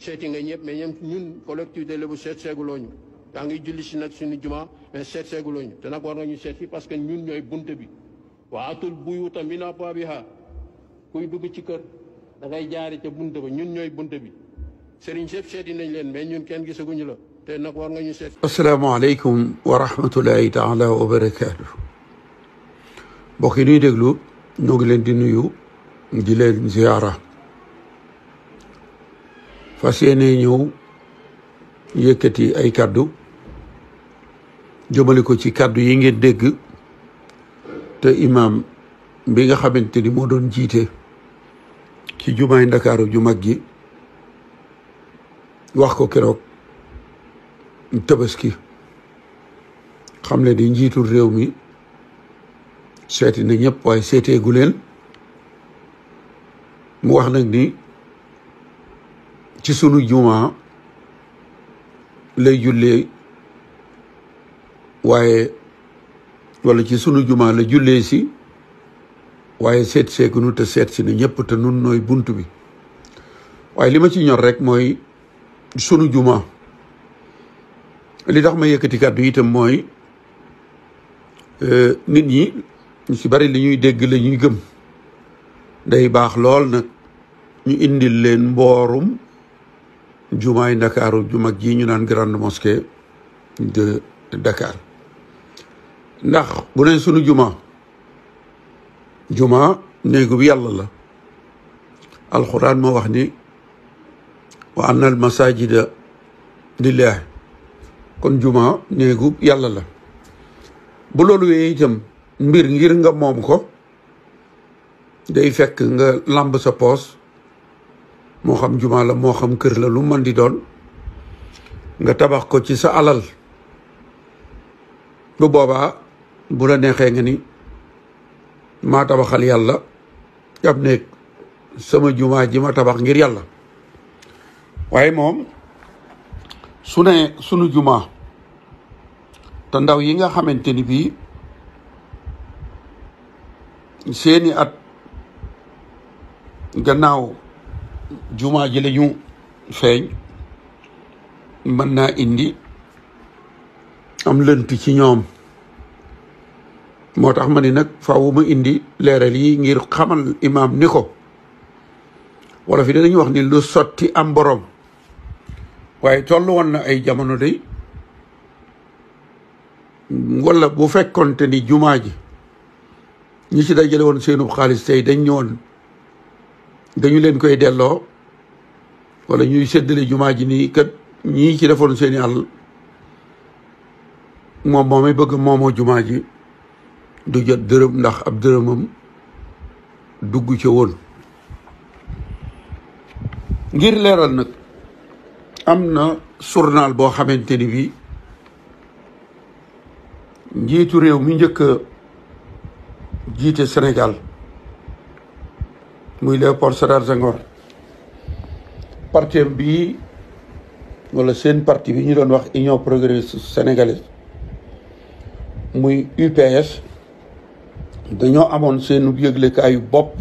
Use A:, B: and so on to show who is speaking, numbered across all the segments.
A: seeti nga ñëpp mais ñun collectivité Lébu seet seeguloo ñu yaa ngi julli si nag suñu juma mais seet seeguloo ñu te nag war nga ñu seet si parce que ñun ñooy bunte bi waa atul buyuuta min abwaabihaa kuy dugg ci kër da ngay jaari ca bunte ba ñun ñooy bunte bi sëriñ sëpp seeti nañ leen mais ñun kenn gisaguñu la te nag war nga ñu seet.
B: asalaamaaleykum wa rahmatullahi taala wa barakaatu. mbokk yi ñuy déglu ñoo ngi leen di nuyu di leen ziyaara fas yéene ñëw yëkkati ay kaddu jëmale ko ci kaddu yi ngeen dégg te imam bi nga xamante ni moo doon jiite ci jumaay Ndakaaru ju mag ji wax ko keroog Tabaski xam ne di njiitul réew mi seeti na ñëpp waaye seeteegu leen mu wax nag ni ci sunu juma lay jullee waaye wala ci sunu juma la jullee si waaye seet seegunu te seet si na ñëpp te nun nooy bunt bi waaye li ma ci ñor rek mooy sunu juma li tax ma yëkkati kàddu itam mooy nit ñi ñu ci bari li ñuy dégg la ñuy gëm day baax lool nag ñu indil leen mboorum jumaay Ndakaaru ju mag ji ñu naan grande mosquée de Dakar ndax bu ne sunu juma néegu bi yàlla la alquran moo wax ni wa anna al masajida lillah kon juma néegu yàlla la bu loolu wee itam mbir ngir nga moom ko day fekk nga lamb sa poos moo xam juma la moo xam kër la lu mën di doon nga tabax ko ci sa alal bu boobaa bu la neexee nga ni maa tabaxal yàlla ab néeg sama juma ji ma tabax ngir yàlla waaye moom su ne sunu juma te ndaw yi nga xamante ni bii seeni at gannaaw juma ji la ñu feeñ mën naa indi am lënt ci ñoom moo tax ma ni nag faaw ma indi leeral yi ngir xamal imaam ni ko wala fi danañu wax ni lu sotti am borom waaye toll woon na ay jamono day wala bu fekkonte ni jumaa ji ñi ci dajale woon seenub xaalis tey dañ ñëwoon dañu leen koy delloo wala ñuy séddale jumaa ji nii kat ñii ci defoon seeni àll moom moomay bëgg moomoo jumaa ji du jot dërëm ndax ab dërëmam dugg ca woon ngir leeral nag am na journal boo xamante ni bi njiitu réew mi njëkk a jiite Sénégal muy Léopold Sédar Senghor parti bi wala seen parti bi ñu doon wax Union progressiste sénégalaise muy UPS dañoo amoon seen yëglekaayu bopp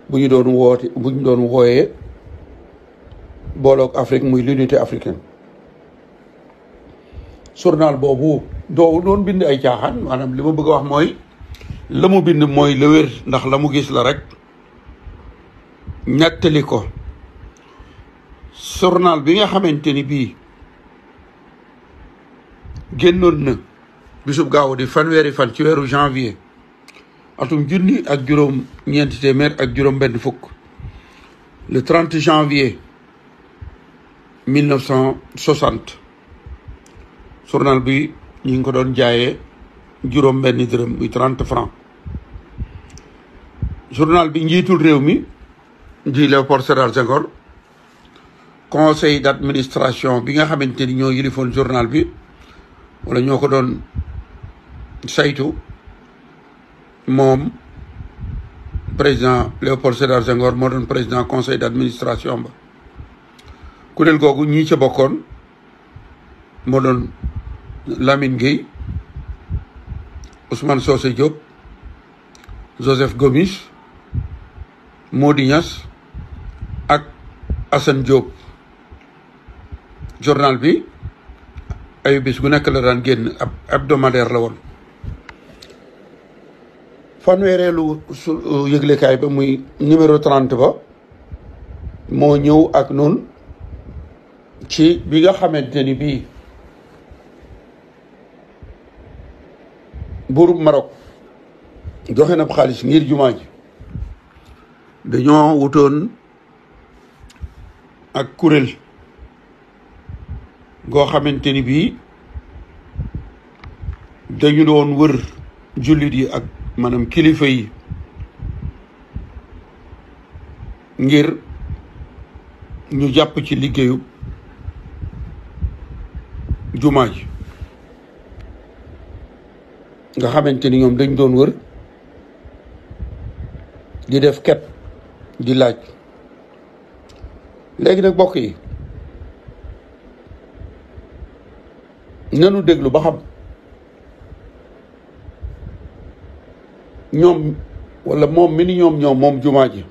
B: bu ñu doon wooyee booloog Afrique muy l'unité africaine journal boobu doon bind ay caaxaan maanaam li ma bëgg a wax mooy la mu bind mooy la wér ndax la mu gis la rek ñettali ko journal bi nga xamante ni bii génnoon na bisub gaaw di fanweeri fan ci weeru janvier atum junni ak juróom ñeenti téeméer ak juróom benn fukk le 30 janvier 1960 journal bi ñu ngi ko doon jaayee juróom benn dërëm muy 30 francs journal bi njiitul réew mi di Léopold Sédar Senghor conseil d'administration bi nga xamante ni ñoo yilifoon journal bi wala ñoo ko doon saytu moom président Léopold Sédar Senghor moo doon président conseil d'administration ba kuréel googu ñii ca bokkoon moo doon Lamine Gueye Ousmane Socé Diop Joseph Gomis Mody Niass ak Assane Diop journal bi ay bis gu nekk la daan génn ab hebdomadaire la woon fanweereelu yëglekaay ba muy numéro 30 ba moo ñëw ak noonu ci bi nga xamante ni bii buurub Maroc joxe na xaalis ngir jumaa ji dañoo wutoon ak kuréel goo xamante ni bii dañu doon wër jullit yi ak maanaam kilifa yi ngir ñu jàpp ci liggéeyu jumaa ji nga xamante ni ñoom dañ doon wër di def ket di laaj léegi nag bokk yi nanu déglu ba xam ñoom wala moom mi ni moom jumaa ji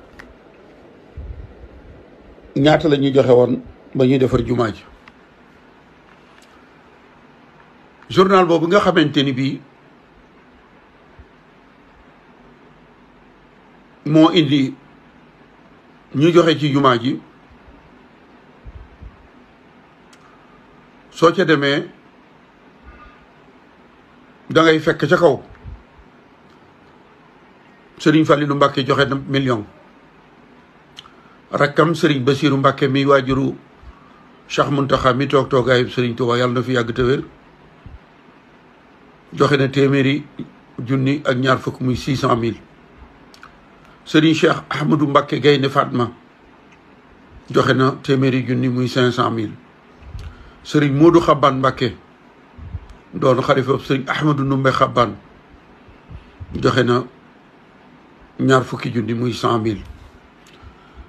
B: ñaata la ñuy joxe woon ba ñuy defar jumaa ji journal boobu nga xamante ni bii moo indi ñu joxe ci jumaa ji soo ca demee da ngay fekk ca kaw Serigne Fallilou Mbacké joxe na million rakkam Serigne Bassirou Mbacké mi waajuru Cheikh Mountakha mi toog toogaayu Serigne Touba yàlla na fi yàgg te wér joxe na téeméeri junni ak ñaar fukk muy 600 000 Serigne Cheikh Ahmadou Mbacké Gaynde Fatma joxe na téeméeri junni muy 500 000 Serigne Modou Xaban Mbacké doon xalifa Serigne Ahmadou Ndoumbé Xaban joxe na ñaar fukki junni muy 100 000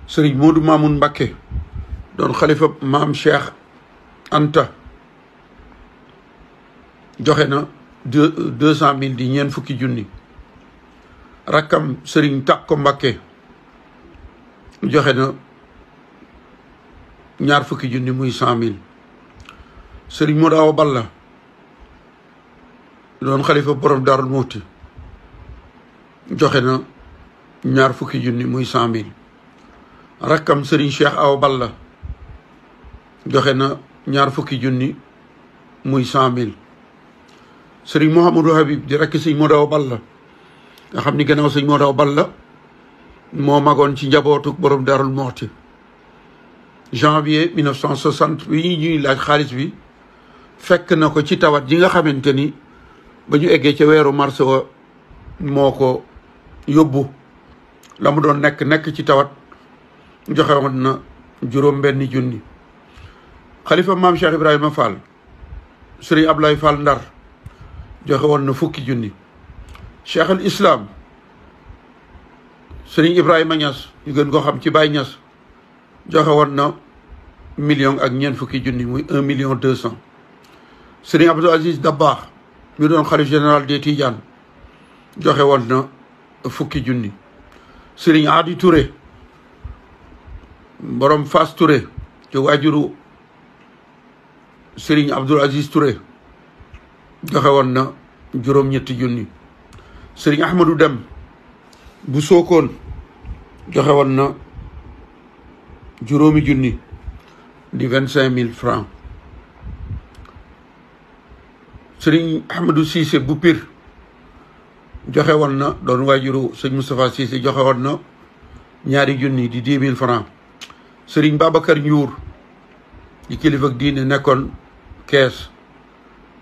B: Serigne Modou Mamoun Mbacké doon xalifa maam Cheikh Anta joxe na 200 000 di ñeent fukki junni rakkam Serigne Takko Mbacké joxe na ñaar fukki junni muy 100 000 Serigne Modou Awa Balla doon xalifa borom Darou Mouhty joxe na ñaar fukki junni muy 100 000 rakkam Serigne Cheikh Awa Balla joxe na ñaar fukki junni muy 100 000 Serigne Mouhamadou Habib di rekk Serigne Modou Awa Balla nga xam ni gannaaw Serigne Modou Awa Balla moo magoon ci njabootu borom Darou Mouhty janvier 1960 bi ñuy laaj xaalis bi fekk na ko ci tawat ji nga xamante ni ba ñu eggee ca weeru mars wa moo ko yóbbu la mu doon nekk ci tawat joxe woon na juróom-benni junni xalifa maam Cheikh Ibrahima Fall Serigne Ablaye Fall Ndar joxe woon na fukki junni Cheikh al Islam Serigne Ibrahima Niass ñu gën koo xam ci Baye Niass joxe woon na million ak ñeent fukki junni muy 1,200,000 Serigne Abdou Aziz Dabakh mi doon xalif général des Tidianes joxe woon na fukki junni Serigne Adi Touré borom Fass Touré te waajuru Serigne Abdoul Aziz Touré joxe woon na juróom-ñetti junni Serigne Ahmadou Dem bu Sokone joxe woon na juróomi junni di 25 000 francs Serigne Ahmadou Cissé bu Pire joxe woon na doon waajuru Serigne Moustapha Cissé joxe woon na ñaari junni di 10 000 francs Serigne Babacar Ndiour di kilifa ak diine nekkoon kees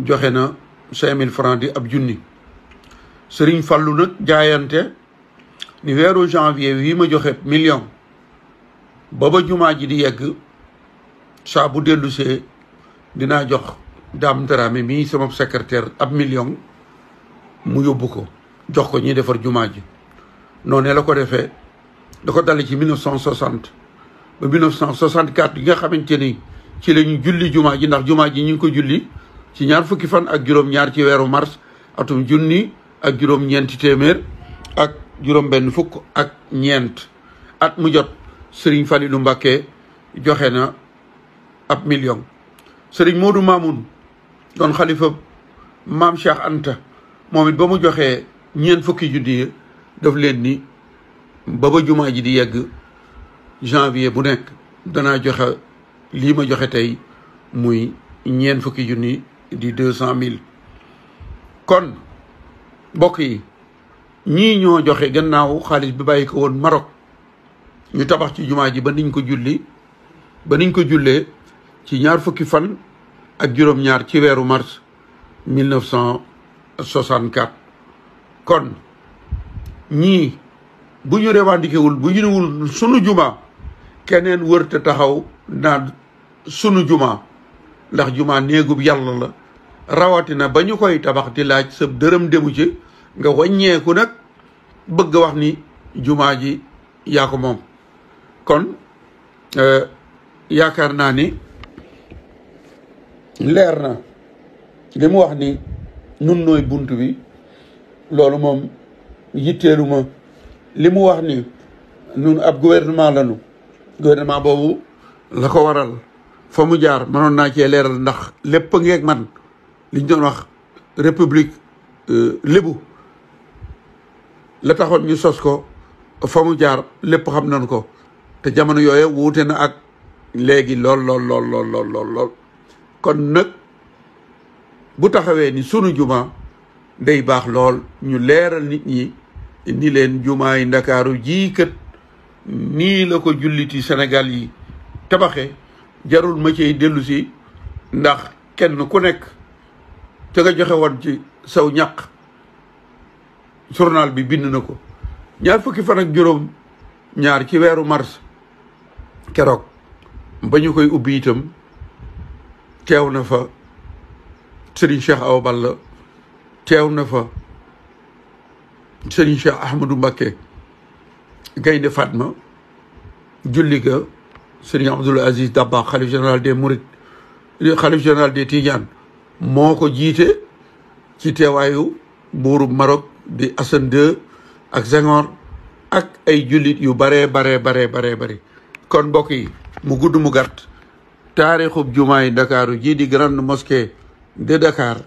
B: joxe na 5 000 francs di ab junni Serigne Fallou nag jaayante ni weeru janvier wi ma joxe million ba jumaa ji di yegg saa bu dellusee dinaa jox Dame Dramé mii sama secrétaire ab million mu yóbbu ko jox ko ñuy defar jumaa ji noonu la ko defee da ko dale ci 1960 ba 1964 yi nga xamante ni ci la ñu julli jumaa ji ndax jumaa ji ñu ngi ko julli ci ñaar fukki fan ak juróom-ñaar ci weeru mars atum junni ak juróom-ñeenti téeméer ak juróom-benn fukk ak ñeent at mu jot Serigne Fallilou Mbacké joxe na ab million. sëriñ Modou Mamoun doon xalifa maam Cheikh Anta moom it ba mu joxee ñeent fukki junni daf leen ni ba jumaa ji di yegg janvier bu nekk danaa joxe lii ma joxe tey muy ñeent fukki junni di 200 000. kon mbokk yi ñii ñoo joxe gannaaw xaalis bi bàyyi ko woon Maroc ñu tabax ci jumaa ji ba niñ ko jullee ci ñaar fukki fan ak juróom-ñaar ci weeru mars 1964. kon ñii bu ñu revendiqué wul bu ñu newul sunu juma keneen wërte taxaw naan sunu juma ndax juma néegub yàlla la rawatina ba ñu koy tabax di laaj sa dërëm demu ci nga wàññeeku nag bëgg wax ni juma ji yaa ko moom. kon yaakaar naa ni leer na li mu wax ni nun nooy bunt bi loolu moom yitteelu ma. li mu wax ni nun ab gouvernement lañu gouvernement boobu la ko waral fa mu jaar mënoon naa cee leeral ndax lépp ngeeg man liñ doon wax république lébu la taxoon ñu sos ko fa mu jaar lépp xam nañ ko te jamono yooye wuute na ak léegi lool. kon nag bu taxawee ni sunu juma day baax lool ñu leeral nit ñi ni leen jumaay Ndakaaru jii kat nii la ko julliti Sénégal yi tabaxe jarul ma ciy dellu si ndax kenn ku nekk te nga joxe woon ci saw ñaq journal bi bind na ko. ñaar fukki fan ak juróom ñaar ci weeru mars keroog ba ñu koy ubbi itam teew na fa Serigne Cheikh Awa Balla teew na fa Serigne Cheikh Ahmadou Mbacké Gaynde Fatma julli ga Serigne Abdoul Aziz Dabakh xalif général des Mourides xalif général des Tidianes moo ko jiite ci teewaayu buuru Maroc di Hassan II ak Senghor ak ay jullit yu bare kon mbokk yi mu gudd mu gàtt taarixub jumaay Ndakaaru jii di grande mosquée de Dakar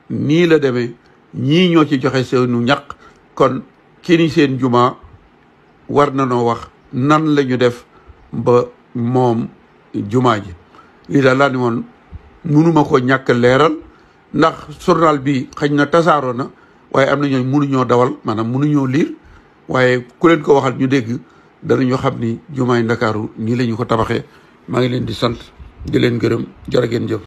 B: nii la demee ñii ñoo ci joxe seenu ñaq. kon ki ni seen juma war na noo wax nan la ñu def ba moom jumaa ji lii daal laa ni woon mënuma ko ñàkk leeral ndax journal bi xëy na tasaaroo na waaye am na ñooñ mënuñoo dawal maanaam mënuñoo liir waaye ku leen ko waxal ñu dégg danañu xam ni jumaay Ndakaaru nii la ñu ko tabaxee maa ngi leen di sant di leen gërëm jërë ngeen jëf